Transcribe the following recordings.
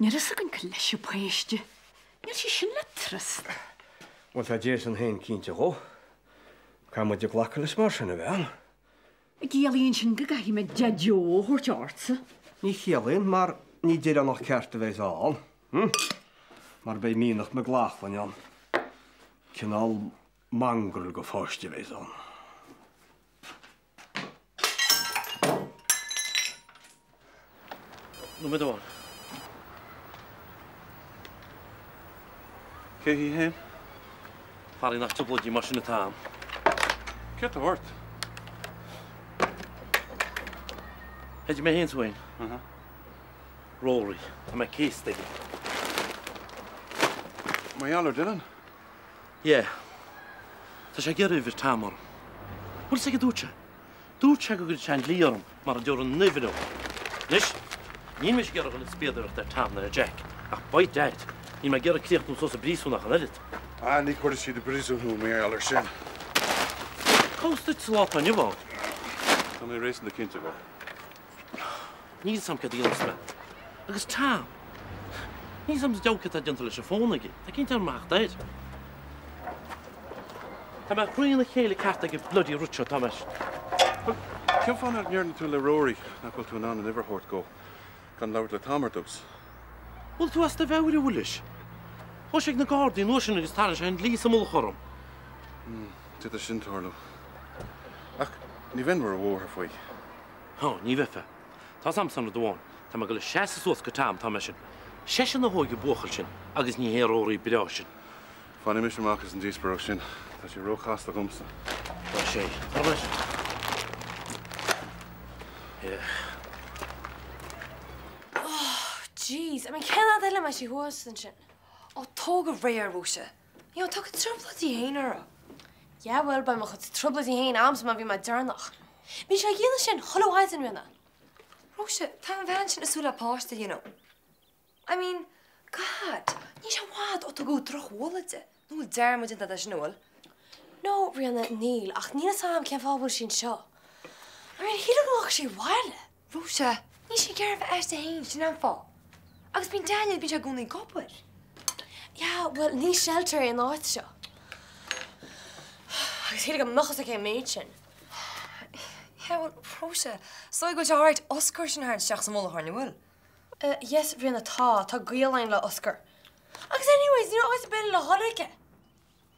Níl a fhios againn cá leis an páiste. Níl sí sin le trust. Bhuel, tá Jason féin cinnte dhó. Caithfidh muid a glacadh leis mar sin, a bhean. An gciallaíonn sin go gcaithfidh mé Deaideo a thabhairt ortsa? Ní chiallaíonn, mar ní deireanach ceart a bheas ann. Mar beidh mianach McLaughlin ann. Cineál mongrel de pháiste a bheas ann. Nóiméad amháin. Cé hí féin? Faraor nach trioblóidí mar sin atá ann. Céard tá ort? Cad é mé féin is féin. Rory, tá mé céasta aige. Mar gheall ar Dylan? Yeah. Tá sé ag iarraidh uimhir Tom orm. Bhfuil fhios agat cad dúirt sé? Dúirt sé go gcuirfeadh sé an dlí orm mara dtabharfainn an uimhir dó. Anois, níl mise ag iarraidh dul ag spíodaireacht ar Tom ná ar Jack, ach by dad, níl mé ag iarraidh críochnú suas i bpríosún ach an oiread. Ah, ní chuirfidh siad i bpríosún thú mar gheall air sin. Cá bhfios duit sa lá atá inniu ann? Tá mé réasúnta cinnte dhó. Níl 's a'm céard a dhéanfas mé. Agus Tom. Níl 's a'm sa diabhal céard atá déanta leis an bhfón aige. Tá cinnte orm a theacht air. Tá mé thrína chéile ceart ag an bloody rud seo, tá mé. Bhuel, cén fáth nach ndeireann tú le Rory nach bhfuil tú in ann an uimhir a thabhairt dhó gan labhairt le Tom ar dtús? Bhfuil tú as do mheabhair, a Mhuiris? Chuaigh sé ag na Gardaí an uair sin agus tharraing sé an dlí sa mullach orm. D'fhéadfadh sin tarlú. Ach ní bheinn róbhuartha faoi. Ó, ní bheifeá. Tá's a'msa rud amháin, tá mé ag dul a seasamh suas go Tom, tá mé sin. Seisean a thóg an buachaill sin agus ní hé Rory breá sin. Fanfaidh mise amach as an díospóireacht sin, tá sé róchasta dhomsa. Tá sé. Tá leis. Yeah. Oh, jeez, I mean cén fhad eile a mbeidh sí thuas ansin? Ó, tóg go réidh é, a Róise. You know, tá a cuid trioblóidí féin uirthi. Yeah, bhuel, beidh mo chuid trioblóidí féin a'msa má bhí mé deireanach. Bíonn sé ag déanamh sin chuile mhaidin, Ríona. Róise, tá an bhean sin ag súil le páiste, you know. I mean, God, níl sé i bhfad ó tugadh drochbhualadh di. Nó bhfuil dearmad déanta de sin, an bhfuil? No, Ríona, níl, ach níl fhios a'm cén fáth a bhfuil sí anseo. I mean, shílfeá go mbeadh sí abhaile. Róise, níl sí ag iarraidh a bheith aisti féin, sin an fáth. Agus bíonn Daniel, bíonn sé i gcónaí ag obair. Yeah, bhuel, ní shelter é an áit seo. Agus shílfeá go mbeadh fhios aici an méid sin. Yeah, bhuel, Róise, is dóigh go bhfuil sé alright Oscar sin a tharraingt isteach sa mullach orainn, an bhfuil? Uh, yes, Ríona, tá, tá gaol againn le Oscar. Agus anyways, ní raibh áit ar bith eile le dhul aici.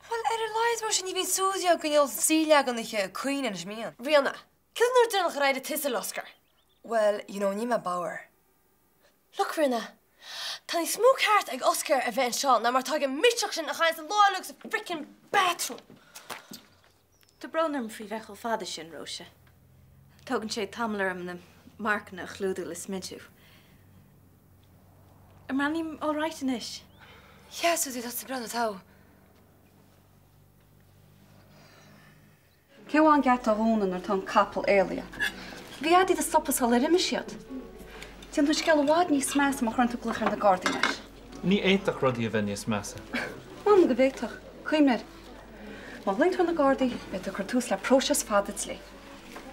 Bhuel, ar a laghad, Róise, ní bhíonn Suzy á gcoinneáil saoil againn aici ag caoineadh anois, an mbíonn? Ríona, Cad an uair deireanach ar éirigh tusa le Oscar? Bhuel, you know, níl mé bodhar. Look, Ríona, tá níos mó ceart ag Oscar a bheith anseo ná mar atá ag an mbitseach sin a chaitheanns an lá uilig sa frickin' bathroom! Tá brón orm faoi bheith chomh fada sin, Róise. Tógann sé tamall orm na marcanna a chlúdú le smidiú. An mbreathnaím all right anois? Yeah, Suzy, tá tú ag breathnú togha. Cé fáth an geata a dhúnadh nuair atá an capall éalaithe? Bhí a'd iad a stopadh sular imigh siad. Déanann tú an scéal i bhfad níos measa má chuireann tú glaoch ar na Gardaí anois. Ní fhéadfadh rudaí a bheith níos measa. M'anam go bhféadfadh. Cuimhnigh air. Má ghlaonn tú ar na Gardaí, beidh tú ag cur tús le próiseas fada dlí.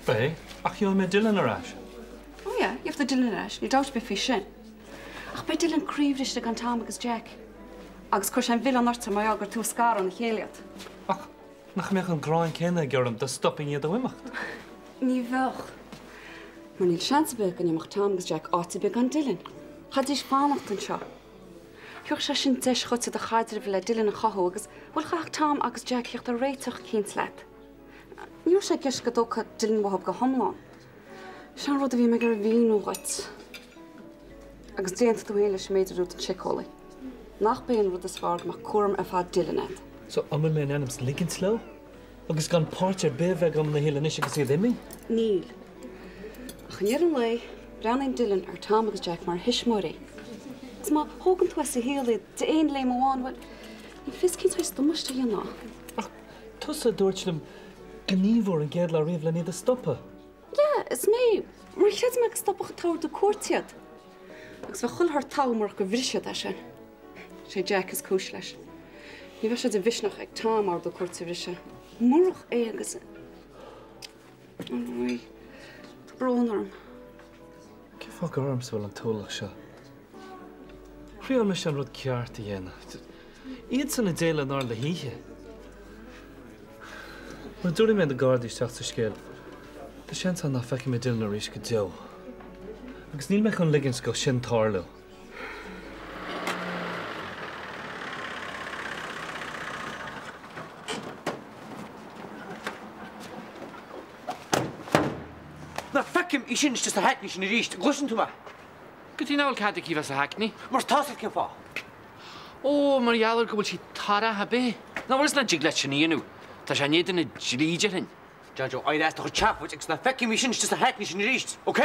Beidh, ach gheobhaidh mé Dylan ar ais. Oh yeah, gheobhaidh tú Dylan ar ais, níl dabht ar bith faoi sin. Ach beidh Dylan croíbhriste gan Tom agus Jack. Agus cuirfidh sé an milleán ortsa mar gheall gur tú a scar óna chéile iad. Ach Nach mbeadh an ghráin céanna aige orm dá stopfainn iad ó imeacht? Ní bheadh. Mar níl seans ar bith go n-imeodh Tom agus Jack áit ar bith gan Dylan. Chaithfidís fanacht anseo. Thabharfadh sé sin deis dhuitse do chaidreamh le Dylan a chothú agus, bhuel, chaithfeadh Tom agus Jack theacht ar réiteach eicínt leat. Ní raibh sé i gceist go dtógfá Dylan uathu go hiomlán. Sin an rud a bhí mé ag iarraidh a mhíniú dhuit. Agus d'aontaigh tú féin leis an méid a dúirt an síceolaí. Nach b'é an rud is fearr go mbeadh cúram ar fad Dylan agat? So, an bhfuil mé in ainm 's ligint leo? Agus gan páirt ar bith a bheith agam ina shaol anois agus iad imithe? Níl. Ach i ndeireadh an lae, breathnaíonn Dylan ar Tom agus Jack mar a thuismitheoirí. Agus má thógann tú as a shaol iad d'aon léim amháin, bhuel, ní fios cén saghas damáiste a dhéanfá. Ach tusa a dúirt liom gníomhú ar an gcéad lá riamh len iad a stopadh. Yeah, is mé, mar chreid mé go stopfadh an t-ordú cúirte iad. Agus bheadh chuile shórt togha murach gur bhris siad é sin. Sé Jack is cúis leis. Ní bheadh sé de mhisneach ag Tom ordú cúirte a bhriseadh. Murach é agus. Ó, tá brón orm. Cén fáth gur ormsa a bhfuil an t-ualach seo? Thriail mise an rud ceart a dhéanamh. Iadsan a d'éiligh an orla hoíche. Mura dtabharfaidh mé na Gardaí isteach sa scéal, tá seans ann nach bhfeicfidh mé Dylan arís go deo. Agus níl mé chun ligint dó sin tarlú. Nach bhfeicim í sin istigh sa hackney sin arís, an gcloiseann tú mé? Goidé nach bhfuil cead aici bheith sa hackney? Mar tá 'fhios agat cén fáth. Ó, mar gheall ar go bhfuil sí torrach, ab é? Nach bhfuil 'fhios nach dtig leat sin a dhéanamh. Tá sé in éadan an dlí, déarfainn. John Joe, éirigh as do chuid seafóid agus ná feicim í sin istigh sa hackney sin arís, ok?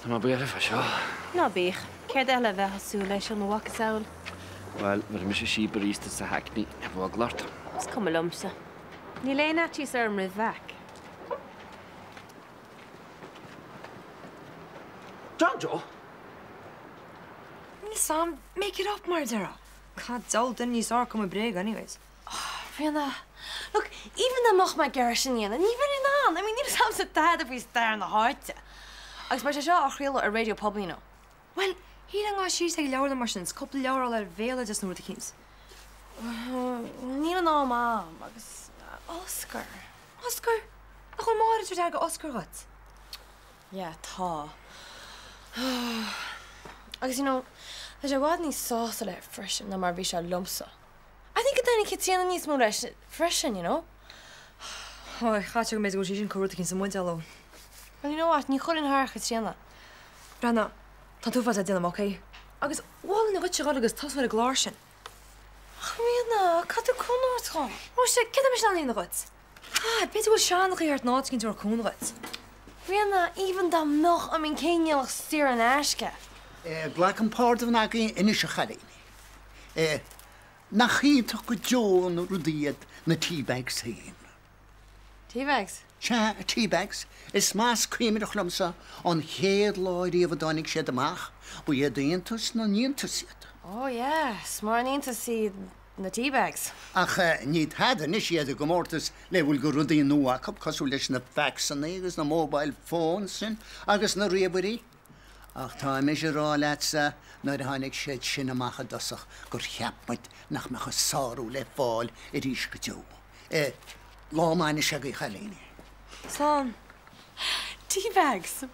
Tá mé buartha fá seo. Ná bíodh. Céard eile a bheifeá ag súil leis óna mhacasamhail? Bhuel, bhéarfaidh mise síob arís duit sa hackney, ní bheadh eagla ort. Is cuma liomsa. Níl aon fhaitíos orm roimh Mhac. John Joe! Níl 'fhios a'm, make it up mar a déarfá. Cad diabhal duine níos fearr cumadh bréaga anyways. Ríona, Look, even dá mbeadh mé ag iarraidh sin a dhéanamh, ní bheinn in ann! I mean, níl 'fhios a'msa tada faoi stair na háite. Agus beidh sé seo á chraoladh ar raidió poiblí, you know. Bhuel, shílfeá gabháil síos ag an leabharlann mar sin is cúpla leabhar a fháil ar bhéaloideas nó rud eicínt. Níl an am a'm agus Oscar. Oscar? Nach bhfuil Máire ag tabhairt airgead Oscar dhuit? Yeah, tá. Agus you know, tá sé i bhfad níos sásta léi freisin ná mar a bhí sé liomsa. I think go dtaitníonn Caitríona níos mó leis freisin, you know. Ói, chaithfeadh sé go mb'fhéidir go bhfuil sí sin ag cur rud eicínt sa mbuidéal dó. Well, you know what, ní chuirfinn thar Chaitríona. Brenna, tá an t-uafás le déanamh, ok? Agus mholfainn dhuitse dhul agus tosú ar an gclár sin. Ach Ríona, cad tá cúnamh ort dhom? Muise, céard tá mise in ann a dhéanamh dhuit? Ah, b'fhéidir go bhfuil seanchaí thart in áit eicínt a thabharfadh cúnamh dhuit. Ríona, even dá mbeadh, I mean, cé a ndíolfadh saor in aisce? Glacaim páirt in agaibh anois a chailíní. Nach iontach go deo na rudaí iad na tea bags féin? Tea bags? Sea, tea bags. Is maith is cuimhneach liomsa an chéad lá riamh a dtáinig siad amach, ba iad iontas na n-iontas iad. Oh yeah, is mór an iontas iad na tea bags. Ach ní tada anois iad i gcomórtas le bhfuil de rudaí nua acu, cosúil leis na faxanna agus na mobile phones sin agus na ríomhairí. Ach tá mise a rá leatsa nuair a tháinig siad sin amach i dtosach gur cheap muid nach mbeadh a sárú le fáil arís go deo. Eh, lá maith anois agaibh a chailíní. Slán. Tea bags!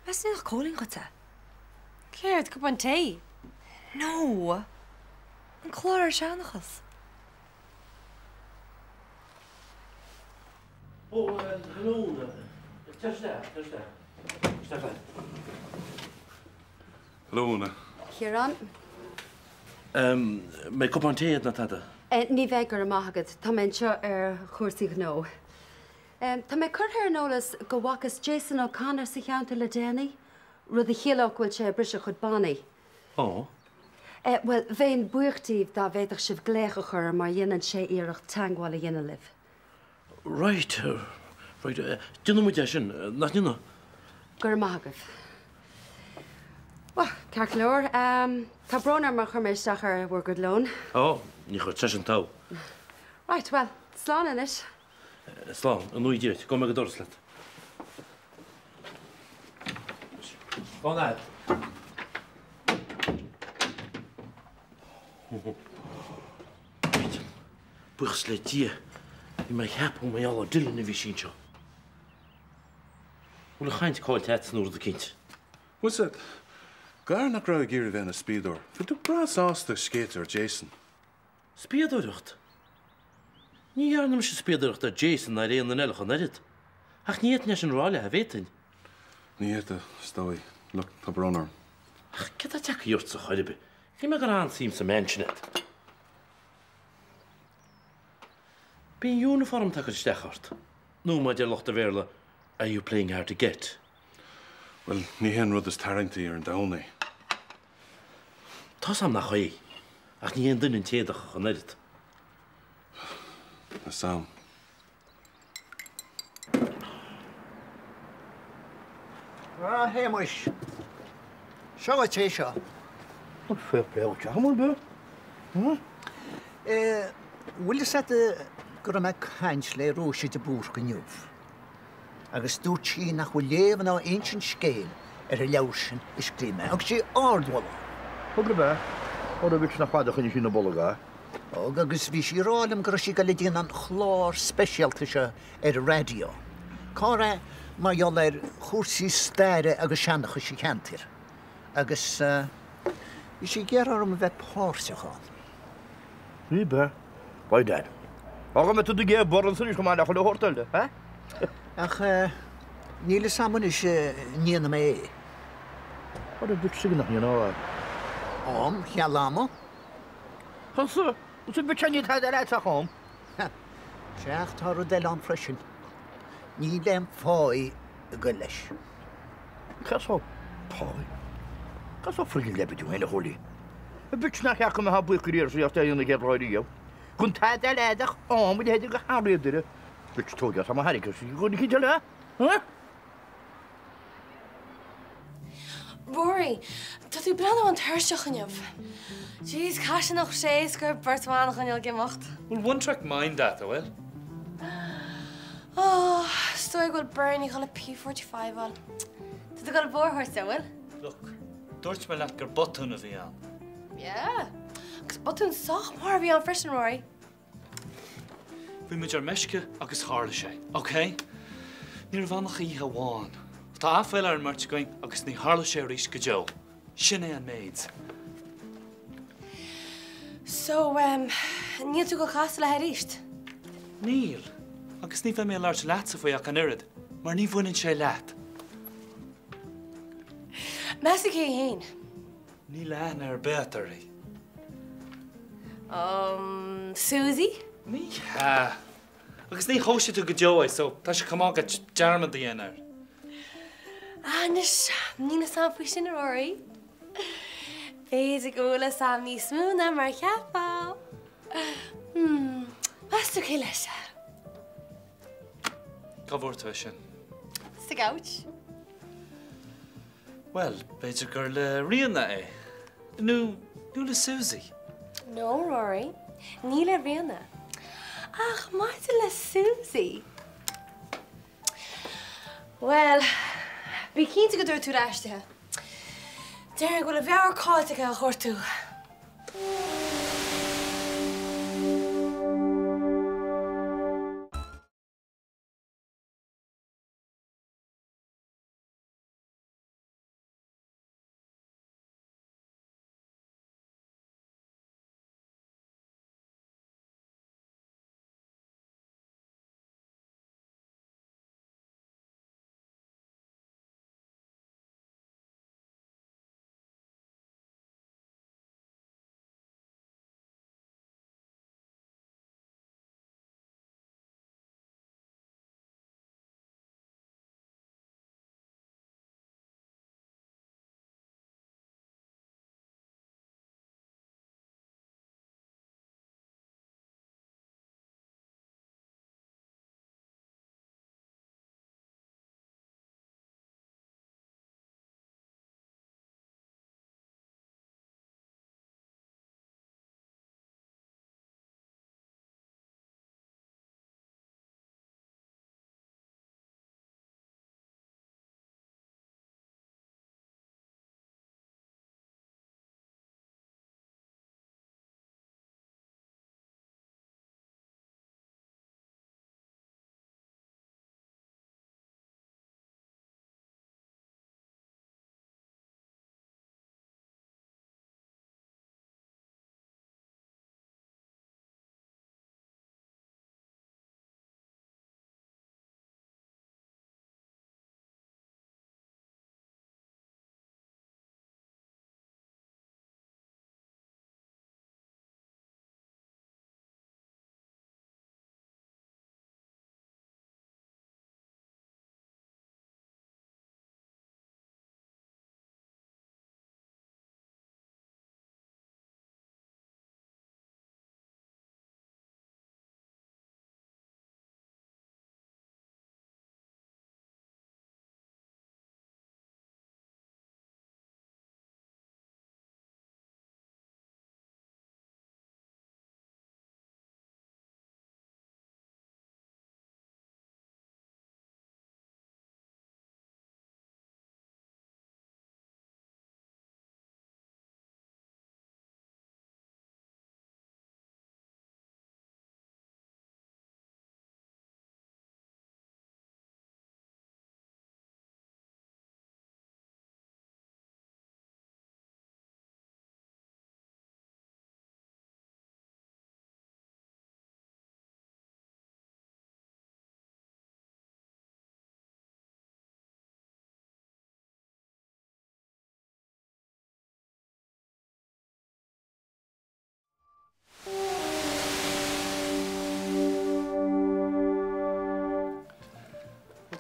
Meas tú nach Cóilín dhuit é? Céard, cupán tae? No! An clár ar seanchas. Ó, hello Úna. Tar isteach, tar isteach. Isteach leat. Hello Úna. Ciarán. Mbeidh cupán tae agat ná tada? Ní bheidh, go raibh maith agat. Tá mé anseo ar chúrsaí gnó. Tá mé curtha ar an eolas go bhfacthas Jason O'Connor sa cheantar le déanaí, rud a chiallódh go bhfuil sé ag briseadh a chuid bannaí. Ó. Bhuel, bheinn buíoch díbh dá bhféadfadh sibh glaoch a chur air má dhéanann sé iarracht teagmháil a dhéanamh libh. Right, right, déanfaidh muid é sin, nach ndéanfaidh? Go raibh maith agaibh. Bhuel, ceart go leor, tá brón orm mar chuir mé isteach ar bhur gcuid lóin. Ó, ní chuir seisean togha. Right, bhuel, slán anois. Slán, a Nuaidh Dia duit, gabhfaidh mé go doras leat. Slán agat. Buíochas le Dia, bhí mé ag ceapadh mar gheall ar Dylan a bhí sí anseo. Bhfuil an chaint caillte agat nó rud eicínt? What's that? Gadhar nach raibh ag iarraidh bheith ina spiadóir. Bhfuil tú breá sásta sceitsar Jason? Spiadóireacht? Ní dhearna mise spiadóireacht ar Jason ná ar aon duine eile ach an oiread. Ach ní fhéadfainn é sin a rá léi, an bhféadfainn? Ní fhéadfá, is dóigh. Look, tá brón orm. Ach céard atá tagtha ortsa chor ar bith? Shíl mé go raibh an-suim sa mbean sin agat. B'é an uniform atá ag cur isteach ort. Nó mar a deir lucht an Bhéarla, are you playing hard to get? Bhuel, ní hé an rud is tarraingtí ar an domhan é. Tá's a'm nach é, ach ní hé an duine an t-éadach ach an oiread. Tá 's a'm. A Shéamuis, seo dhuit é seo. An fair play dhuit, a Shmuel beag. Bhfuil fhios agat go raibh mé ag caint le Róise de Búrca inniu agus dúirt sí nach bhfuil léamh ná insint scéil ar an leabhar sin a scríobh mé. Thug sí ardmholadh. Thug ab ea? Ó a bhitch nach fada a choinnigh sí ina bolg é. Thug, agus bhí sí ag rá liom go raibh sí ag dul ag déanamh an chlár speisialta seo ar an raidió. Clár é mar gheall ar chúrsaí staire agus seanchais an cheantair. Agus bhí sí ag iarraidh orm a bheith páirteach ann. Ní bea. By dad. Fágfaidh mé tú do ghéag borradh ansan anois chomh maith le chuile shórt eile, eh? Ach níl fhios a'm anois an ndéanfaidh mé é. What a bit sin nach ndéanfá é. Am, cheal ama. Thusa, is an bit sin níl tada leat ach am. Sea, ach tá rud eile ann freisin. Níl aon pháí ag goil leis. Cad só páí? Cad só friggin leibid tú féin a Chóilí? A bit nach ceart go mbeifeá buíoch go riar as ucht na chéad lá riamh. Gan tada leat ach am a leithéid de sheanriadaire. Bitch tóg as am a thairgfeadh sí go gcinnte le, huh? Rory, tá tú ag breathnú an-tuirseach inniu. Jeez, caithfidh sé nach raibh sé éasca beirt bhan a choinneáil ag imeacht. Bhfuil one track mind a't, a bhfuil? Oh, is dóigh go bhfuil Bernie ag dul a P45 a fháil. Tá tú ag dul rabhadh a thabhairt dó, bhfuil? Look, dúirt mé leat gur botún a bhí ann. Yeah, agus botún sách mór a bhí ann freisin, Rory. Bhí muid ar meisce agus tharla sé, ok? Ní raibh ann ach oíche amháin. Tá aiféala ar an mbeirt againn agus ní tharlóidh sé arís go deo. Sin é an méid. So, em, níl tú ag dul casadh léi arís? Níl. Agus ní bheidh mé ag labhairt leatsa faoi ach an oiread, mar ní bhaineann sé leat. Meas tú cé hí féin? Níl aithne ar bith uirthi. Umm, Susie? Ní hea. Agus ní thomhaisfidh tú go deo é, so tá sé chomh maith agat dearmad a dhéanamh air. Ah, anois, níl fhios a'm faoi sin, a Rory. B'fhéidir go bhfuil fhios a'm níos mó ná mar a cheapfá. Hmm, meas tú cé leis é? Cá bhfuair tú é sin? Sa gcouch. Bhuel, b'fhéidir gur le Ríona é. Nó, nó le Susie. No, Rory. Ní le Ríona. Ach maidir le Susie. Bhuel, bí cinnte go dtabharfaidh tú ar ais di. Déarfainn go bhfuil a mheabhair caillte aici á chuartú.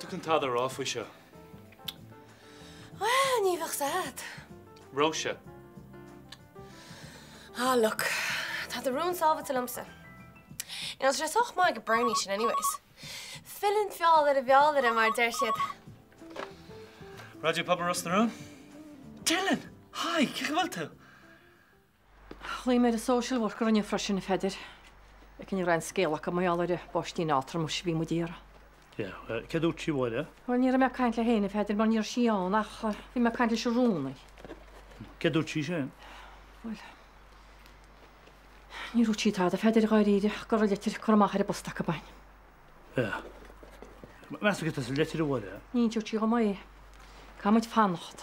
tú chun tada a rá faoi seo. Bhuel, ní bheadh 's a'd. Róise. Ah, look, tá do rún sábháilte liomsa. You know, tá sé sách maith ag Bernie sin anyways. Filleann feall ar an bhfeallaire, mar a deir siad. Raidió Pobail Ros na Rún? Dylan! Hi, cén chaoi a bhfuil tú? Ghlaoigh mé ar an social worker inniu freisin, a Pheadair. Ach ní raibh aon scéal acu mar gheall ar an bpáistín eatramhach a bhí muid a iarraidh. Yeah, céard a dúirt sí, a Mháire? Bhuel, ní raibh mé ag caint léi féin, a Pheadair, mar ní raibh sí ann, ach bhí mé ag caint leis an rúnaí. Céard a dúirt sí sin? Bhuel, ní dúirt sí tada, a Pheadair, dháiríre, ach go raibh litir curtha amach ar an bpost acu againn. Yeah. Meas tú céard atá sa litir, a Mháire? Ní inseoidh sí dhom é. Caithfidh muid fanacht.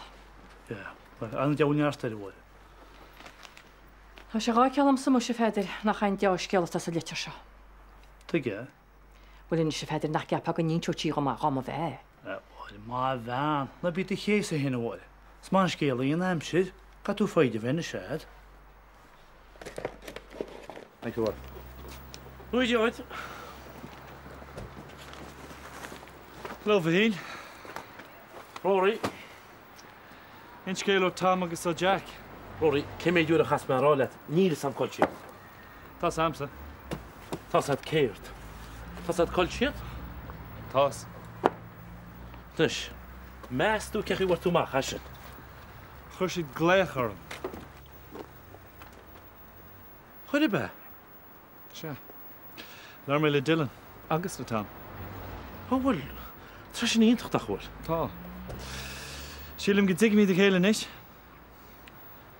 Yeah. Bhuel, an-deabhal neart air, a Mháire. Tá sé dhá fheiceáil a'msa muis, a Pheadair, nach aon deá-scéal atá sa litir seo. Tuige? Bhuel anois, a Pheadair, nach gceapfá go n-inseodh sí dhom é dhá mba bh'ea? A Mháire, mo bhean, ná bí do chéasadh féin, a Mháire. Is maith an scéal í an aimsir. Caithfidh tú foighid a bheith anois, a'd. Thank you, Bhuel, George. Hello, Mhichíl. Rory. Aon scéal ó Tom agus ó Jack? Rory, cé mhéad uair a chaithfeas mé a rá leat, níl 'fhios a'm cá bhfuil siad. Tá's a'msa. Tá's a'd céard? Tá's a'd cá bhfuil siad? Tá's. Anois, meas tú cé chaoi a bhfuair tú amach as sin? Chuir siad glaoch orm. Chuir ab ea? Sea. Labhair mé le Dylan agus le Tom. Ó bhuel, tá sin iontach, nach bhfuil? Tá. Sílim go dtuigimid a chéile anois.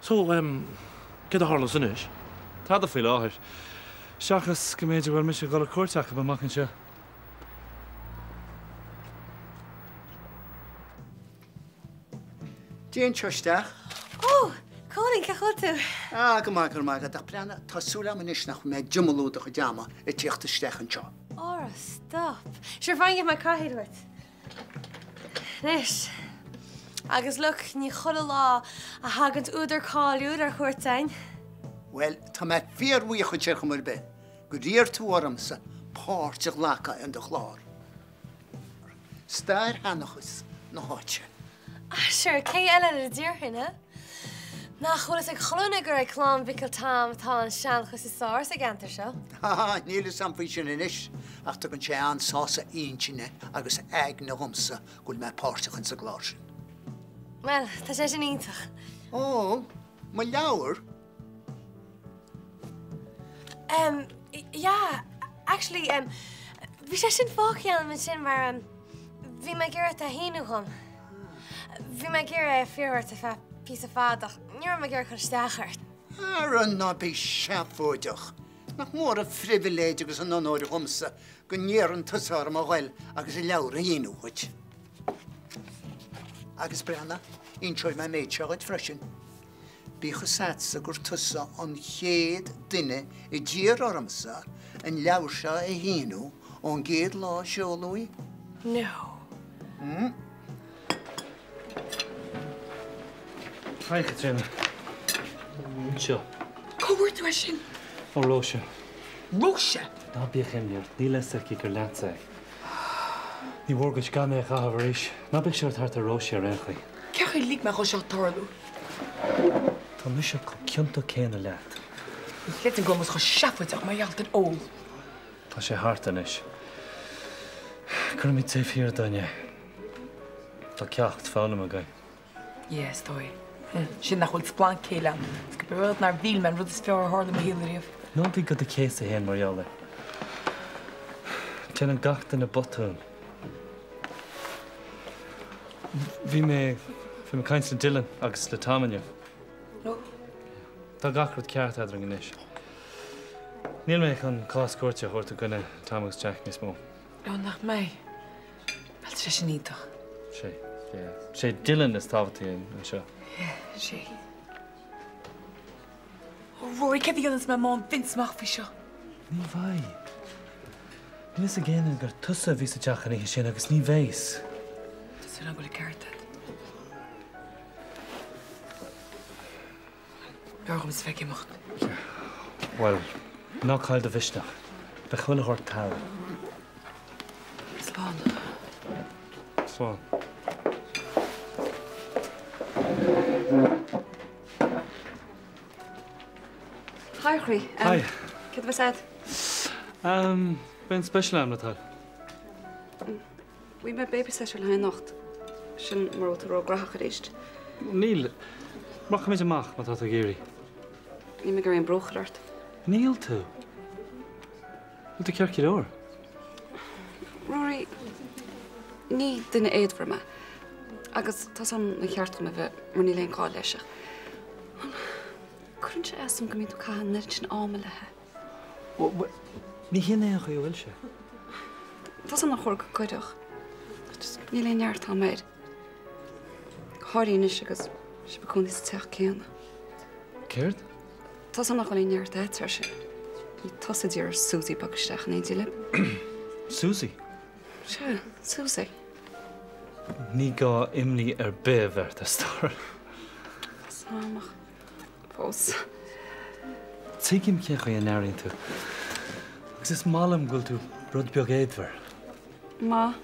So, em, céard a tharlós anois? Tada faoi láthair. Seachas go mb'fhéidir go bhfuil mise ag dul ar cuairt acu amach anseo. Dé anseo isteach. Ó, Cóilín, cén chaoi a bhfuil tú? Ah, go maith, go raibh maith agat. Ach breathnaigh, tá súil agam anois nach bhfuil mé ag diomalú do chuid ama ag tíocht isteach anseo. Ara, stop. Sure, fan go ngeobhaidh mé cathaoir dhuit. Anois. Agus look, ní chuile lá a thagann údar cáiliúil ar cuairt againn. Bhuel, tá mé fíorbhuíoch dhuit ar chuma ar bith gur iarr tú ormsa páirt a ghlacadh in do chlár. Stair sheanchas na háite. Ah, sure, cé eile a d'iarrfainn, eh? Nach bhfuil fhios ag chuile dhuine gur ag clann Mhicil Tom atá an seanchas is fearr sa gceantar seo? Ah, níl fhios a'm faoi sin anois, ach tugann sé an-sásamh intinne agus aigne dhomsa go bhfuil mé páirteach ins an gclár sin. Bhuel, tá sé sin iontach. Ó, mo leabhar? Um, yeah, actually, um, bhí sé sin fágtha agam ansin mar um, bhí mé ag iarraidh é a shíniú dhom. Bhí mé ag iarraidh é a fiarraí ort ar feadh píosa fada ach ní raibh mé ag iarraidh cur isteach ort. Ara ná bí seafóideach. Nach mór an phribhléid agus an onóir dhomsa go n-iarrann tusa orm a ghoil agus an leabhar a shíniú dhuit. Agus breathnaigh, inseoidh mé an méid seo dhuit freisin. Bíodh fhios a'dsa gur tusa an chéad duine a d'iarr ormsa an leabhar seo a shíniú ón gcéad lá a seoladh í. No. Mm. Hi, Caitríona. Anseo. Cá bhfuair tú é sin? Ó Róise. Róise? Ná bíodh imní ort, níl fhios aici gur leatsa é. Ní mhór duit gan é a chaitheamh arís. Ná bíodh sé thart ar Róise ar aon chaoi. Cén chaoi ar lig mé dhó seo tarlú? Tá mise chomh ciontach céanna leat. Ní chreidim go raibh muid chomh seafóideach mar gheall ar ól. Tá sé thart anois. Cuirfimid taobh thiar dúinn é. Tá ceacht foghlamtha againn. Yeah, is dóigh. Sin nach bhfuil splanc céille ann. Is go raibh nár mhíll mé an rud is fearr a tharla i mo shaol ariamh. Ná bí do do chéasadh féin mar gheall air. Déanann gach duine botún. Bhí mé, bhí mé ag caint le Dylan agus le Tom inniu. Ó. Tá gach rud ceart eadrainn anois. Níl mé chun cás cúirte a thabhairt i gcoinne Tom agus Jack níos mó. Ó, nach mbeidh? Bhuel, tá sé sin iontach. Sé, yeah. Sé Dylan is tábhachtaí anseo. Yeah, sé. Ó, Rory, céard a dhéanfas mé má fhaigheann Vince amach faoi seo? Ní bhfaighidh. Níl fhios ag éinne gur tusa a bhí sa teach an oíche sin agus ní bheidh. Tá súil agam go bhfuil an ceart agat. B'fhearr dhomsa bheith ag imeacht. Bhuel, ná caill do mhisneach. Beidh chuile shórt togha. Slán. Slán. Hi, a chroí. Hi. Céard a bheas agat? Beidh an special agam le do thoil. Bhí mé babysitter le haghaidh anocht. Sin mura bhfuil tú ró-ghnóthach arís. Níl. Rachaimid amach má tá tú ag iarraidh. Níl mé ag iarraidh aon brú a chur ort. Níl tú. Bhfuil tú ceart go leor? Rory, ní duine éadmhar mé. Agus tá 's agam nár cheart dom a bheith mar níl aon ghá leis ach cuireann sé as dom go mbíonn tú ag caitheamh an oiread sin ama léi. Ní hin é an chaoi a bhfuil sé. Tá 's agam nár chóir go gcuirfeadh. Ach just níl aon neart agam air. Go háirithe anois agus sibh ag cónaí sa teach céanna. Céard? Tá 's agam nach bhfuil aon neart agat air sin. Ní tusa a d'iarr ar Susie bogadh isteach in éindí libh. Susie? Sea, Susie. Ní gá imní ar bith a bheith ort, a stór. Tá 's agam ach fós. Tuigim cén chaoi a n-airíonn tú. Agus is maith liom go bhfuil tú rud beag éadmhar. Maith?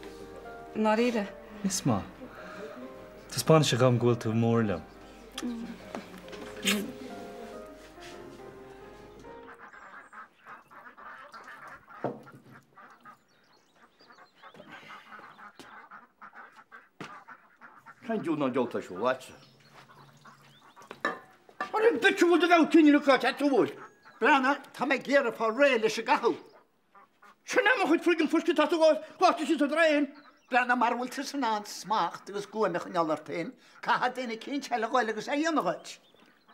I ndáiríre? Is maith. Taispeánann sé dhom go bhfuil tú mór liom. Cén diabhal ná deabhal tá ar siúl agatsa? Ar an bitch a bhfuil do bheadh tinn ina cáit agat a bhfuil? Breathnaigh, tá mé ag iarraidh fáil réidh leis an gcaitheamh. Sin é mo chuid friggin fuisce tá tú gáite síos sa draein. Breathnaigh, mara bhfuil tusa in ann smacht agus guaim a choinneáil ort féin, caithfidh duine eicínt eile a ghoil agus é a dhéanamh dhuit.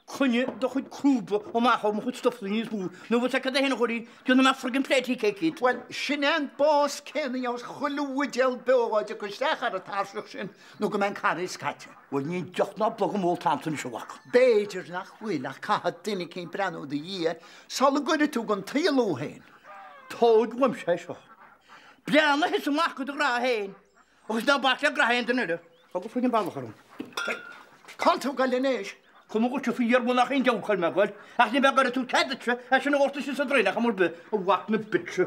Coinnigh do chuid crúba amach ó mo chuid stuif níos mó, nó bhfuil 's agat cad é féin a Chóilín, déanfaidh mé friggin pléitíc éicint. Bhuel, sin é an bás céanna a gheobhas chuile bhuidéal beo dhá dtiocfaidh isteach ar an tairseach sin nó go mbeidh an carraig caite. Bhuel, níl deoch ná bloc agam ólta a'msa anois, a mhac. B'fhéidir nach bhfuil, ach caithfidh duine eicínt breathnú i do dhiaidh sula gcuirfidh tú den tsaol thú féin. Tóig uaimse é seo. Breathnaigh thusa amach do do ghraithe féin. Agus ná bac le graithe aon duine eile. Fág an friggin bealach orm. Cá bhfuil tú ag goil anois? Cuma dhuitse faoi dheireadh nach aon diabhal cá bhfuil mé ag goil. Ach ní bheadh oiread tú cead duitse é sin a dhoirteadh síos an draein ach am ar bith, a mhac na bitse.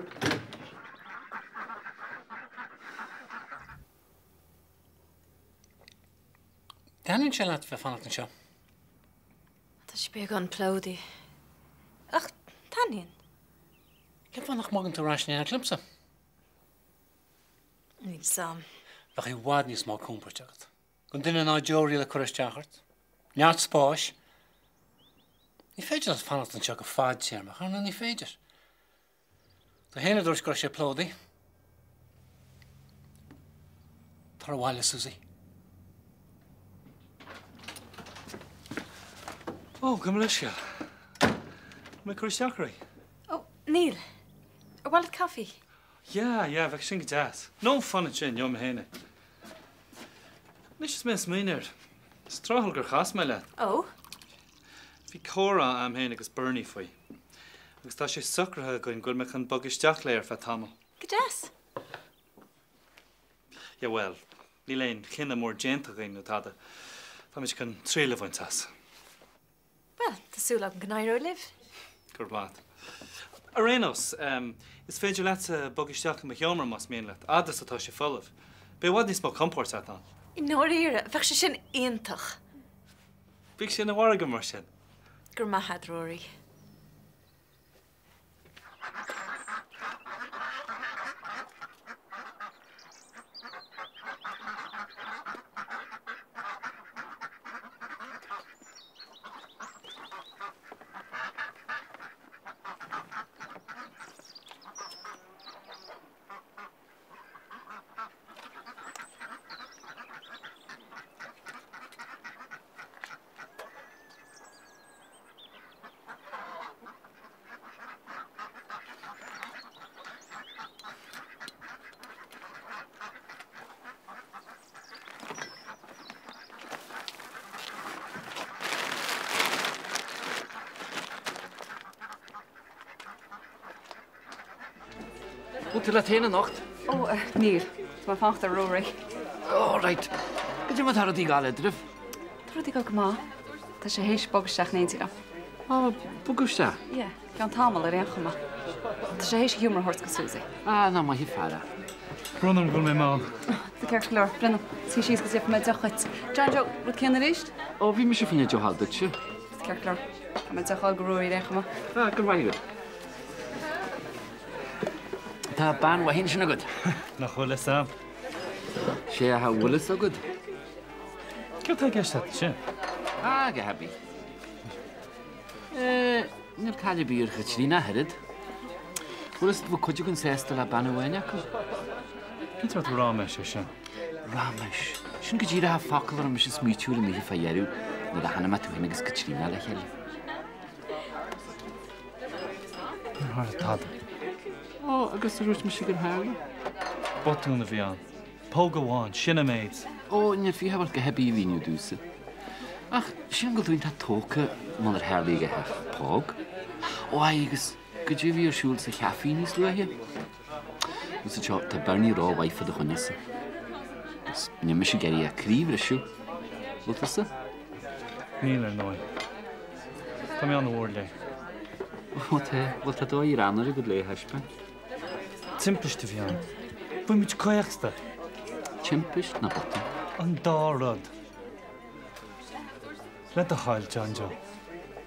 Taitníonn sé leat bheith fanacht anseo? Tá sé beagán plódaithe. Ach taitníonn. Cén fáth nach mbogann tú ar ais in éineacht liomsa? Níl 's a'm. Bheadh i bhfad níos mó compoirt agat. Gan duine ná deoraí le cur isteach ort. Neart spáis. Ní féidir leat fanacht anseo go fadtéarmach, ar ndóigh ní féidir. Tú féin a dúirt go raibh sé plódaithe. Tar abhaile, Susie. Ó, gabh mo leithscéal. An mé ag cur isteach oraibh? Ó, níl. Ar mhaith leat caife? Yeah, yeah, bheadh sin go deas. No, fan ansin, gheobhaidh mé féin é. Anois is mé ag smaoineamh air, is tráthúil gur chas mé leat. Ó? Bhí comhrá a'm féin agus Bernie faoi, agus tá sé socraithe againn go bhfuil mé chun bogadh isteach léi ar feadh tamaill. Go deas. Yeah, bhuel, níl aon chinneadh mór déanta againn nó tada. Táimid chun triail a bhaint as. Bhuel, tá súil agam go n-éireoidh libh. Go raibh maith agat. Ar aon nós, is féidir leatsa bogadh isteach i mo sheomra más mian leat, fhad is atá sé folamh. Beidh i bhfad níos mó compoirt agat ann. I ndáiríre, bheadh sé sin iontach. Bíodh sé ina mhargadh mar sin. Go raibh maith agat, Rory. Bhfuil tú leat féin anocht? Ó, níl. Tá mé ag fanacht ar Rory. Ó, right. Cad é mar atá rudaí ag gabháil eadraibh? Tá rudaí ag dul go maith. Tá sé théis bogadh isteach in éindí liom. Á, bogadh isteach? Yeah, i gceann tamaill ar aon chuma. Tá sé théis a sheomra a thabhairt go Susie. Ah, nach maith an fear é. Brón orm go bhfuil mé mall. Tá ceart go leor. Brendan, suigh síos agus gheobhaidh mé deoch dhuit. John Joe, rud céanna arís? Ó, bhí mise fá choinne deoch a fháil duitse. Tá ceart go leor. Tá mé deoch a fháil do Rory ar aon chuma. Ah, go raibh maith agat. Tá bean mhaith ansin agat. Nach bhfuil fhios a'm. Sé a bhfuil fhios agat. Céard tá i gceist agat ansin? Ah, go haibí. Níl caill ar bith ar Chaitríona ach oiread. Bhfuil fhios agat bhfuil cuid againn sásta le bean amháin acu? Cén sórt ráiméis é sin? Ráiméis? Sin go díreach an focal a raibh mise ag smaoitiú air an oíche fá dheireadh nuair a chonaic mé tú féin agus Caitríona le chéile. Níor tharla tada. Ó, agus ar dhúirt mise gur tharla? Botún a bhí ann. Póg amháin, sin an méid. Ó, níl fiacha ort go heibí a mhíniú domhsa. Ach sílim go bhfuil tú iontach tógtha munar tharla a dhath ach póg. Ó aye, agus goidé a bhí ar siúl sa chaife níos luaithe? Agus anseo, tá Bernie rómhaith fá do choinnese. Agus níl mise ag iarraidh a croí a bhriseadh. Bhfuil tusa? Níl, ar ndóigh. Tá mé an-mhór léi. Ó tá, bhuel tá dóigh greannmhar agat léi a thaispeáint. Timpiste a bhí ann. Bhí muid caochta. Timpist nó botún? An dá rud. Le do thoil, John Joe,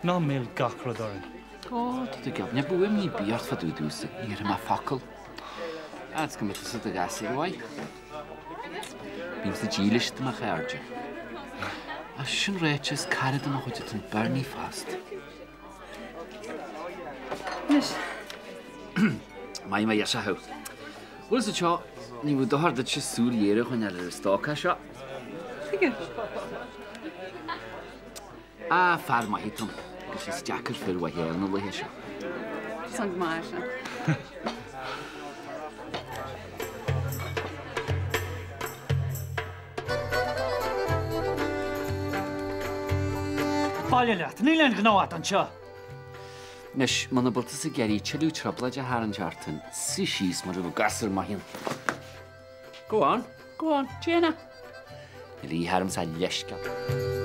ná mill gach rud orainn. Ó, tá tú geall. Ní bheadh imní ar bith ort fá dtaobh domhsa. Ní dhéarfaidh mé focal. Fhad is go mbeidh tusa i do ghasúr mhaith. Bímse dílis do mo chairde. Ach sin ráite, is cara de mo chuid atá in Bernie fosta. Anois. Maith mé dheis thú. Bhuel is anseo, ní bheadh dochar duitse súil ghéar a choinneáil ar an stócach seo. Tuige? Ah, fear maith atá ann, agus is deacair fir mhaithe a fháil na laethe seo. San go maith é sin. Baile leat, níl aon ghnó agat anseo! Anois, muna bhfuil tusa ag iarraidh tuilleadh trioblóide a tharraingt ort, suigh síos mar a bheadh gasúr maith ann. Go on, go on, déan é. Níl a dhath ormsa ach leithscéal.